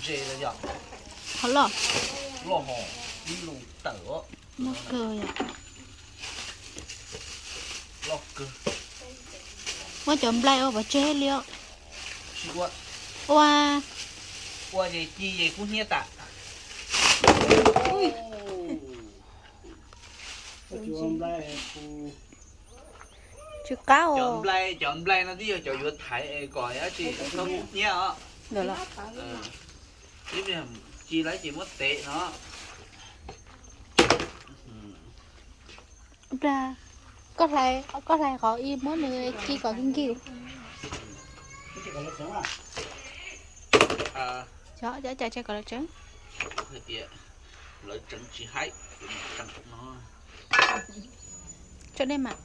Ntses los yog. Qhov loj. Loj hos, ib lus tawm os. Loj kawg yom. Loj kawg. Muab cov nplai ua pov tseg li os. Tsis ua. Ua. Ua ces ci ces kub hnyiab tas. Tsis qab. Cov nplai, cov nplai no twb yog cov yuav thaiv es kom dab tsi txhob kub hnyiab os. Ib pliag ci lawm ces muab tev no. Koj hlais, koj hlais qhov ib muab nws ci kom nkig. Cov cov cai kom lawv tseev. Hais tias lawv tseev tsis haib, tseev no. Tso dej mas.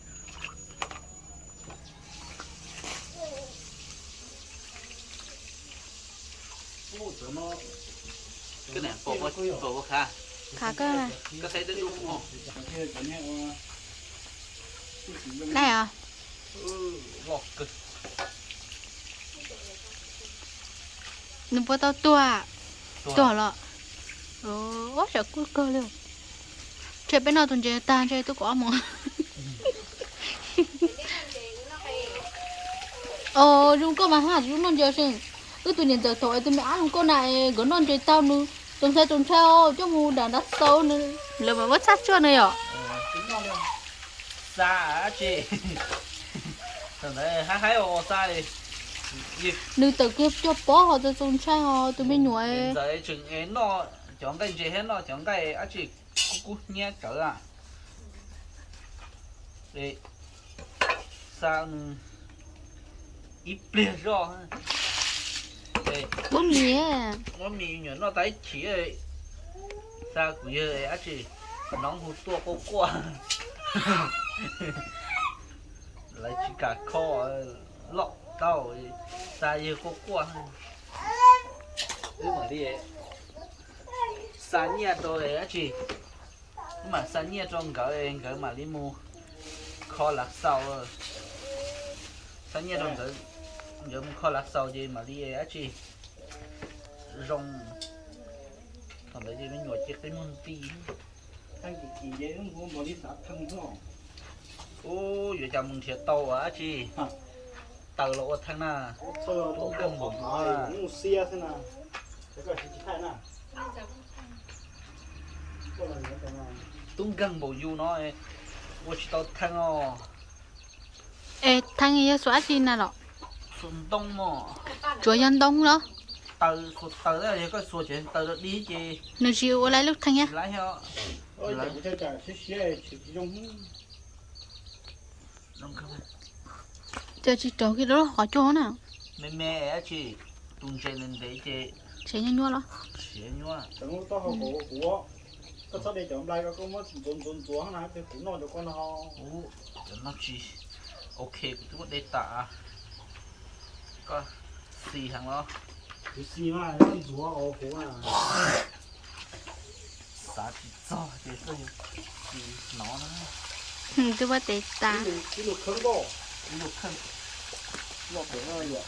Khav koj. Dai os. Nws puas tau tuag? Tuag los. Ua, sav kuj kawg li. Ntshe peb noj tus ntses tag ntshe twb kaum ob moos. Os, zoo nkauj mas haj tsis zoo noj ntses seej. Wb tus niam ntxawm thaum es tus me ab zoo nkauj na es nkawd noj ntses tag nws txaus ntshai txaus ntshai os coj mus dam nrad xaus nws lawv mam muab txhaj tsuag nws yom. Xa dab tsi? Thaum ntawd haib haib os xa. Nws tawm kiag cuag pob ho txaus ntshai os tus me nyuam. Ntxawm tseem noj cov nqaij ntses thiab noj cov nqaij dab tsi kub kub hnyiab tsawv a. Xa nws ib pliag zoj. Muab mis, muab mis nyuam noj tag ib chim. Xa kuv yawg dab tsi, noov hu tuaj quaj quaj. Lawv tsis kam kho loj tau, xa yawg quaj quaj. Wb mam li xa nyiaj rau dab tsi, wb mam xa nyiaj rau nkawd, nkawd mam li mus kho lav xaus. Xa nyiaj rau nkawd, nkawd mus kho lav xaus ces mam li dab tsi zoo. Thaum ntawd ces me nyuam ces qi muag nti. Ub, yuav cas mus nrhiav tau dab tsi taws los ua theej na. Tub nkeeg npaum yus. Tub nkeeg npaum yus no ua tsis tau theej os. Es theej yog xuas dab tsi na los? Xuas ntoo mog. Tsuas yog ntoo los? Taws, xuas taws, yog koj xuas tsev taws rau dig ces nws tsis ua lawv lub theej thiab. Ces tsis rau kiag rau qhov cua na. Me me dab tsi, tus ntses ntev ntev ces siav nyuaj nyuaj los? Siav nyuaj. Koj txhob de cov nplai ko, koj muab ntxuav ntxuav ntxuav na, kuv noj cov ko no. Ub, cov no tsis ok, kuv twb muab de tas. Koj xis heev los? Kuv xis mas ntxuav os kuv. Xav tsis txog ces koj yuav xis hnov na. Twb muab de tas. Ib lus kheej, ib lus kheej. Loj pem no yom.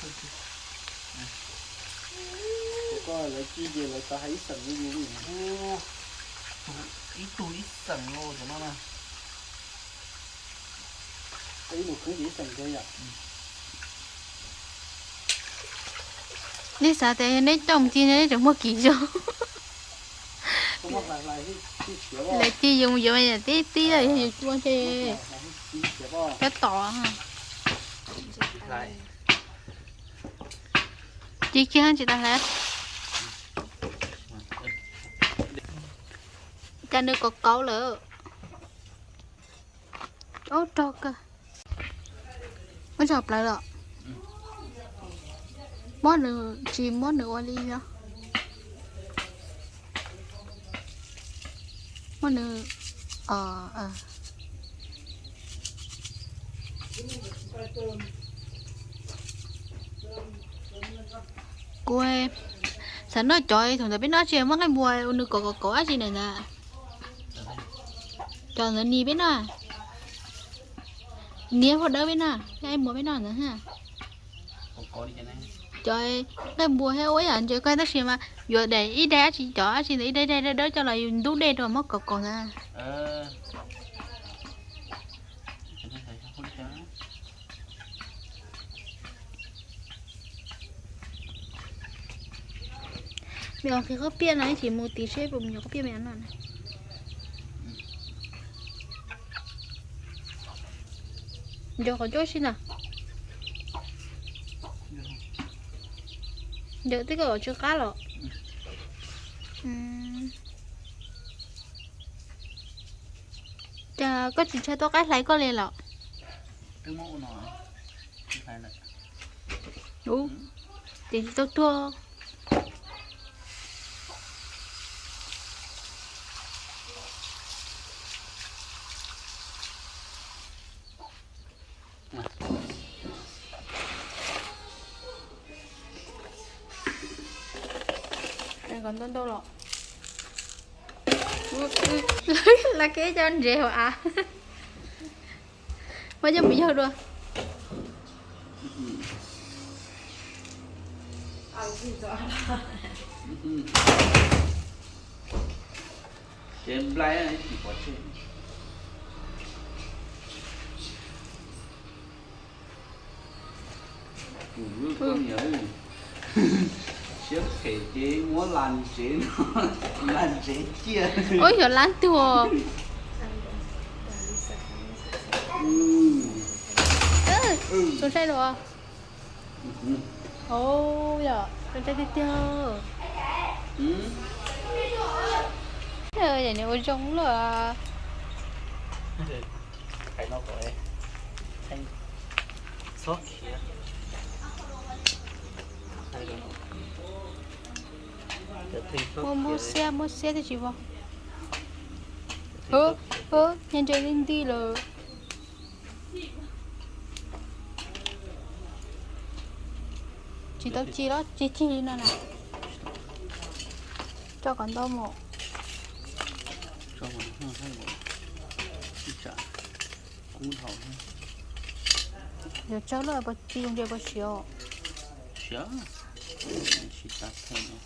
Kuv koj lawv ci ces lawv xav hais ib xeem li yus. Ib tug ib xeem no cov no na. Ib lus kheej ces ib xeem yom. Nej xav tias yog neb coj mus ci no neb tseem muaj kis zoo. Lawv ci yus mus yuav tib tib yog yus cua ntshe peb tom. Ci kiag tsis tas hlais. Cas nws kauv kauv lawm. Ub, rog kawg. Muab tso plawv los. Muab nws, tsis muab nws ua li os. Muab nws, kuv xav noj cov thaum ntawd peb noj tsis muaj nqaij npua ua nws kauv kauv kauv dab tsi na ntag. Cov ntawd ni peb noj, niab huaj dawb peb noj, nqaij npua peb noj ntawd. Cov nqaij npua thiab ua ib yam ntses ko tab sis mas yuav daim ib daim dab tsi cov dab tsi ntawd ib daim daim dawb dawb coj los yus ntub dej rau muab kaus kaus ntawd. Me os qhib qhob piaj no ib chim mus tim seb puas mus nyuam qhob piaj me no. Nco qhov ncauj sib na. Ntawm twb koj tsw qab los. Cas koj tsis ntshai tuaj qaib hlais koj li los? Ub, ces tsis tau tuag. Kom ntau ntau los. Lawv kev cov ntses hauv av. Muab coj mus yawg dua. Ces nplai tsis pov tseg. Siab phem ces muab las ntsev no, las ntsev ciaj. Ub, yuav lab tuag. Txaus ntshai los? Yog txaus ntshai tiag tiag. Yog ua zoo lawm. Muaj muaj xiab muaj xiab thiaj tsis vau. Ub, ub, nyob ntse li nti lawm. Tsis tau ci los ci cig li no na. Tso kom ntau mus. Yuav tsawg lawm puas ci ntses puas siav? Siav, siav tas thawj no.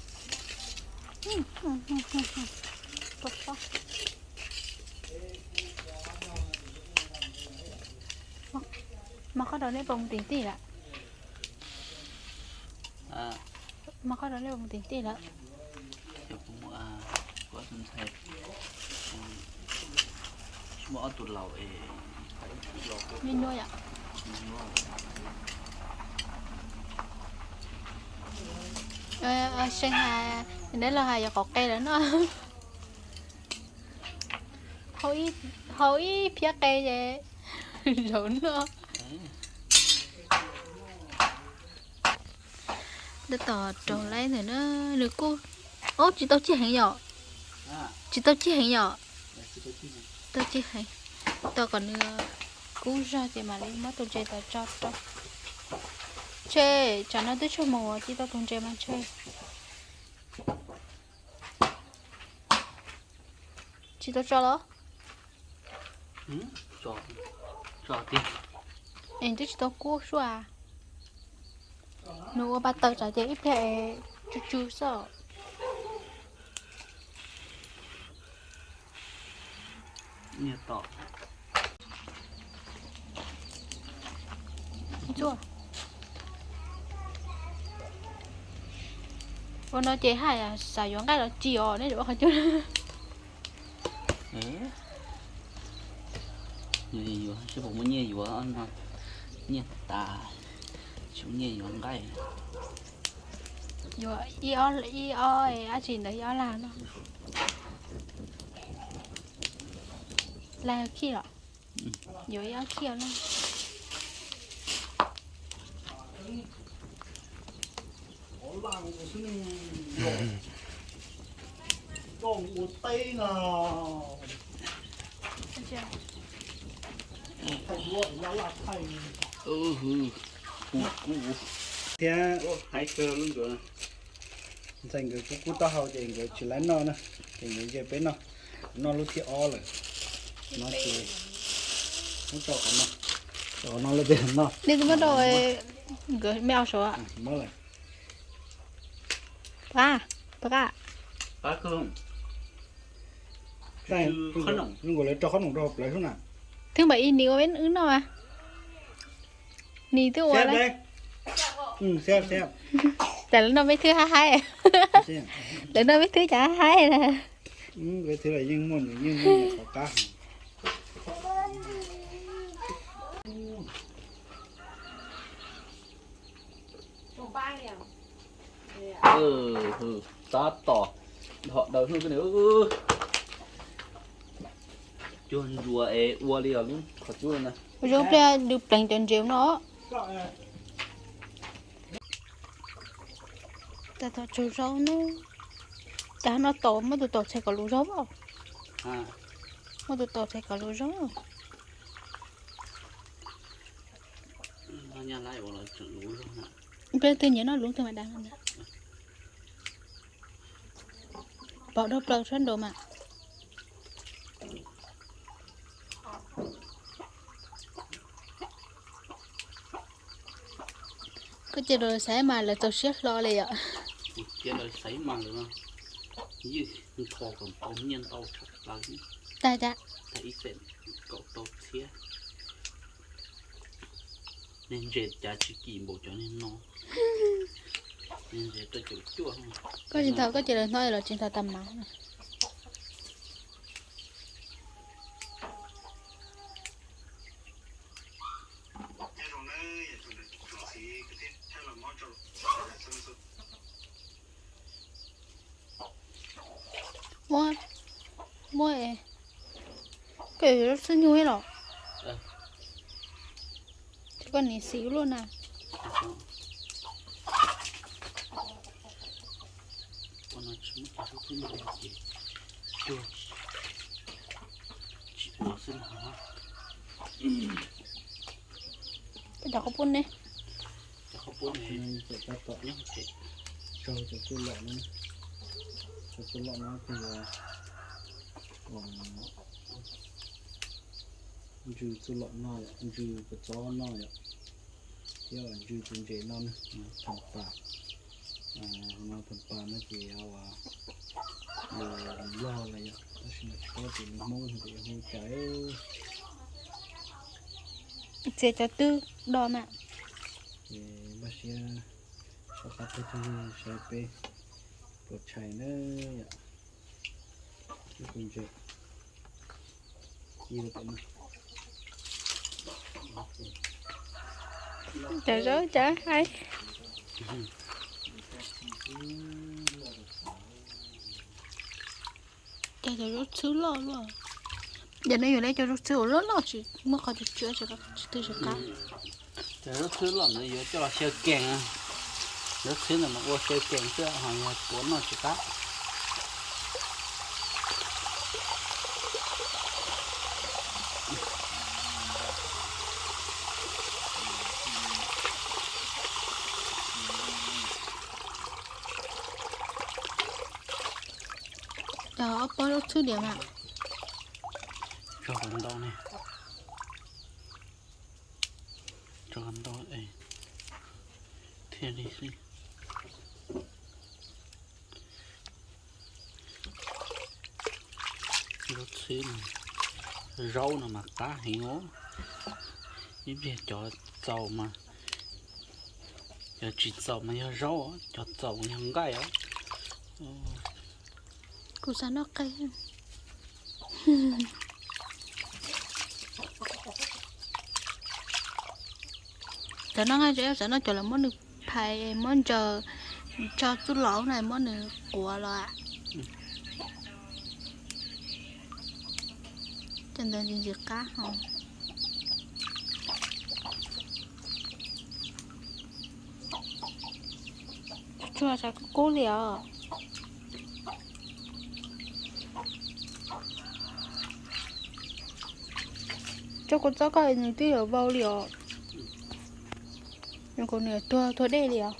Mas qhov rau nej puas mus tim tij lawm? Mas qhov rau nej puas mus tim tij lawm? Me nyuaj yom. See has, neb los hais yuav qauv qe lawm no. Hau ib phiab qe ces zaum no. Tab tom raug laib ntawm na, nws kuj, ub, tsis tau ciaj heev yom. Tsis tau ciaj heev yom. Tau ciaj heev. Tos kom nws kub zog ces mam li muab tus ntses tod tso rau. Tshe, tsam no twb tshuav mus ua ci tau tus ntses mas ntshe. Tsis tau tso los? Es twb tsis tau kub suab. Nws ua pas tawm tsam ces ib pliag es tsw tsw xwb. Ua no ces haj xav yuav nqaij los ci os, nej yuav ua qhov cub. Yuav seb puas muaj nyiaj yuav no, nyiaj tas, tsis muaj nyiaj yuav nqaij. Yuav ib ob, ib ob dab tsi ntawd ib ob lag no. Lag khij los? Yuav ib ob khij no. Thiab ntxhais nkawd kub kub taub hau ces nkawd tsis laib noj na, ces nkawd ze peb noj. Noj lub thib ob lawm. No ces muab tso qhov no, tso qhov no lawm peb noj. Nej twb muab rau nkawd me au sav. Muab lawm. Pab, pab. Zoo nkaus lawv rau qhob noom rau plaws xwb na. Thwb npam ib nim ua wb noj mas. Nim twb ua. Cas lawv noj peb thwb haib haib. Lawv noj peb thwb cas haib haib na. Peb thwb los yeej muaj nws yeej muaj nws qhov qab. Tab tom dhom daws hnub ni. Cuag ntsuas es ua li os lub qhov cub na. Zoo pliag dws pleev cov ntses no. Tab tom tsaug zaub na. Cas no tom muab tus tom txhais kom luv zaub. Muab tus tom txhais kom luv zaub. Pliag twg nyiam noj luv twg mas da ntag. Pom dhau plaws sab nraud mas. Koj cia lawv xaiv mas lawv txaus siab hlo li yom. Cia lawv xaiv mas lawv ywj nthos kom tau nyiaj ntau tshaj plaws. Tag tag. Tag ib xees kaum tau txhiab. Niag ntses cav tsis kim npaum cov niag no. Niag ntses rau caum cuaj. Koj tsis nthos koj cia lawv hnov los tsis nthos tag mas. Muab, muab, koj yuav zaub txhwb nyuj los? Ces koj nim xis luaj na. Koj cov qhaub poob ne? Cov qhaub poob ne, tab tom tsaug cov txuj lom no. Cov txuj lom no ces yog ntsws txuj lom noj yom, ntsws kua txob noj yom, thiab ntsws tus ntses no na, pham pas. Hauv no pham pas no ces yog lus Nplog lawm yom, tab sis mas tsis paub tias lus Hmoob ces yuav hu cas. Txiav cov twg do mas. Ces npaj siab rov qab tuaj tig saib peb puas tshais na yom. Ib tus ntses ci rau pem no. Cov zaub cas haib. Cas cov zaub txhwb loj luaj. Yog nej yuav li cov zaub txhwb uas loj loj tsis muaj qhov tsis tsw tsis qab. Cov zaub txhwb loj ntawd yuav coj los xyaw kees. Zaub txhwb ntawd mas ua xyaw kees xwb ho yog tuav noj tsis qab. Cog ob pob zaub txhwb diam mas. Tso kom ntau ne. Tso kom ntau es thiaj li xwb. Zaub txhwb no, zaub no mas qab heev os. Ib pliag cov txaus mas, cov tsis txaus mas yog zaub, cov txaus mas yog nqaij os. Kuv xav noj qe. Cov no nqaij, xav noj cov lawv muab nws phais muab ntsaws tso txuj lom na muab nws quav los. Cov ntawd ntxim ntxim qab hos. Tsuag tsuag sav kub kub li os. Cov kua txob koj nws twb yuav vau li os. Nws kuv nws tuag tuag dej li os.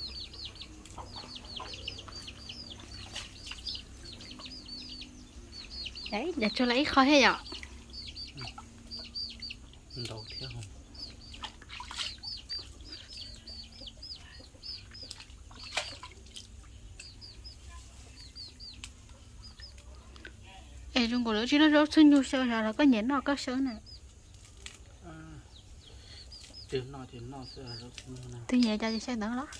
Daim tsuag lawm ib qho thiab yom. Ntau thiab. Zoo nkaus li tsis noj zaub txhwb nyug xyaw los koj nyiam noj koj xyaw na. Twg noj ces noj xwb, zaub txhwb nyug na. Twg nyiam cas ces xyaw ntawd los.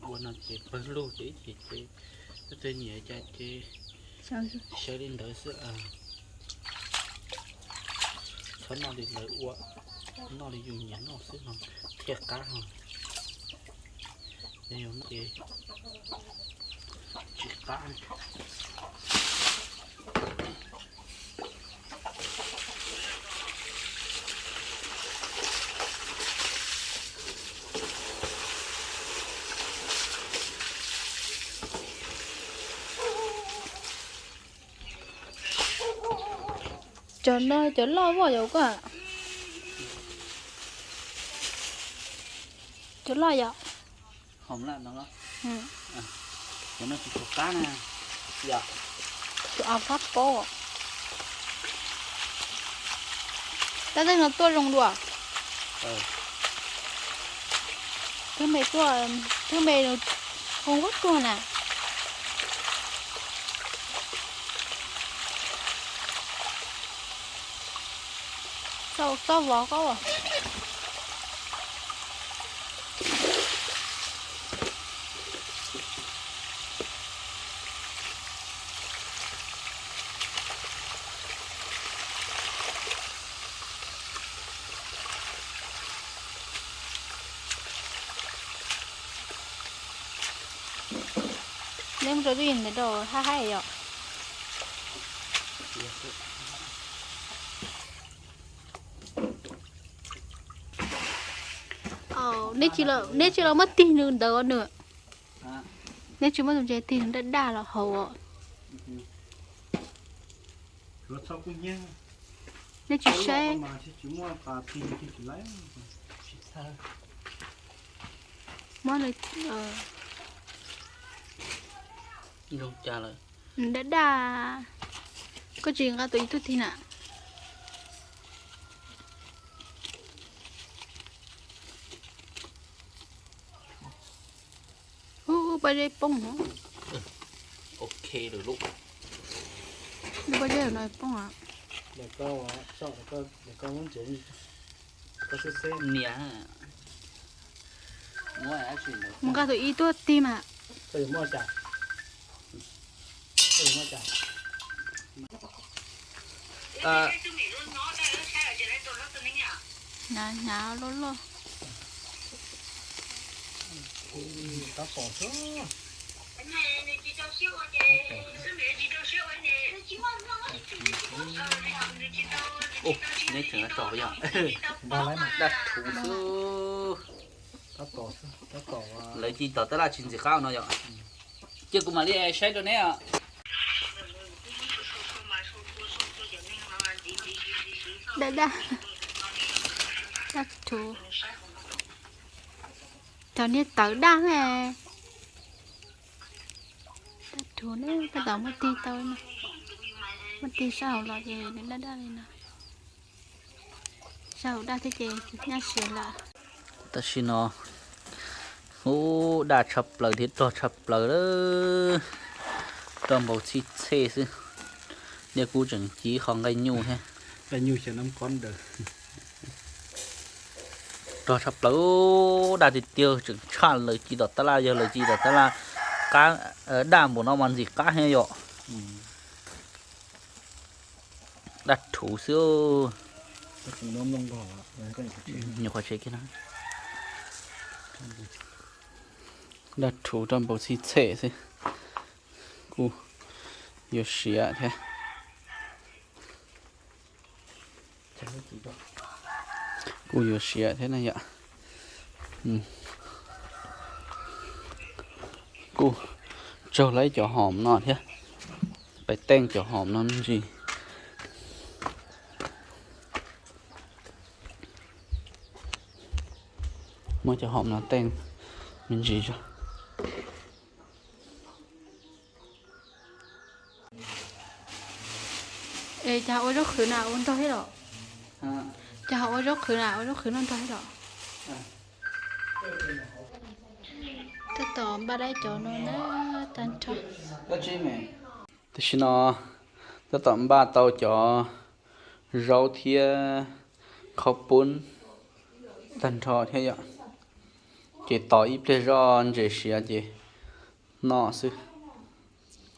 Ua no ces pawg lug ces ib chim ces twg nyiam cas ces xyaw li ntawd xwb. Txhob noj li lawv ua, noj li yus nyiam noj xwb no thiaj qab ho. Yog yus noj ces tsis qab. Cov no cov loj voj yom koj? Cov loj yom? Cov no tsis tshua qab na, yom. Cov av qab paub. Tab tej no tuaj zoo dua. Thwb me tuaj, thwb me zoo qab tuaj na. Txhob vov koj. Neb mus rau twj ywm ntawd rau haj haib yom. Neb tsis los muab tig nws ntawd nws. Neb tsis muab tus ntses tig nws daj daj los haus os. Neb tsis saib. Muab nws daj daj. Koj tsis nqa tus ib tug tig na. Ub, pob zeb poob no. Ok lawm lauj. Pob zeb no poob. Niam, mus nqa tus ib tuaj tig mas. Hnyav hnyav loj loj. Neb tseem tab tom yog daj thuv xwb. Lawv ci tom tab laj tsis ntxim qab no yom. Cia kuv mam li saib rau neb os. Daj daj, daj thuv. Cov niag tawv daj ne. Daj thuv ne, tab tom muab tig tau, muab tig sab hauv los ces nws daj daj li no. Sab hauv daj thiab ces nyab siav lawm. Tam sim no, ub, daj tshaj plaws thiab rog tshaj plaws lawm. Roj npau txhij txhej xwb. Niaj kub tseem ci qho nqaij nyuj thiab. Rog tshaj plaws, daj tiag tiag tseem tshaj lawv ci tom tab laj, yog lawv ci tom tab laj qab, daj npaum no mas ntxim qab thiab yom. Daj thuv xwb. Nyuam qhuav tsev kiag no. Daj thuv roj npau txhij txhej xwb. Kuj yuav siav thiab. Kuj yuav siav thiab na yom. Kuj tsaug lawm cov hom no thiab. Pais teej cov hom no me ntsis. Muab cov hom no teej me ntsis tso. Es cas ua zaub qhwv na ua nrog thiab los? Cas ho ua zaub qhwv na ua zaub qhwv noj nrog thiab los? Tab tom npaj dab cov no na, tag nrho. Tam sim no Tab tom npaj tau cov zaub thiab qhaub poob tag nrho thiab yom. Ces tos ib pliag zoj ntses siav ces noj xwb.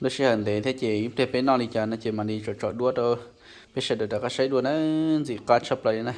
Lub sij hawm ntev thiab ces ib pliag peb noj li cas no ces mam li tsom tsom duab rau peb sawv daws rov qab saib dua na. Ntxim qab tshaj plaws li na.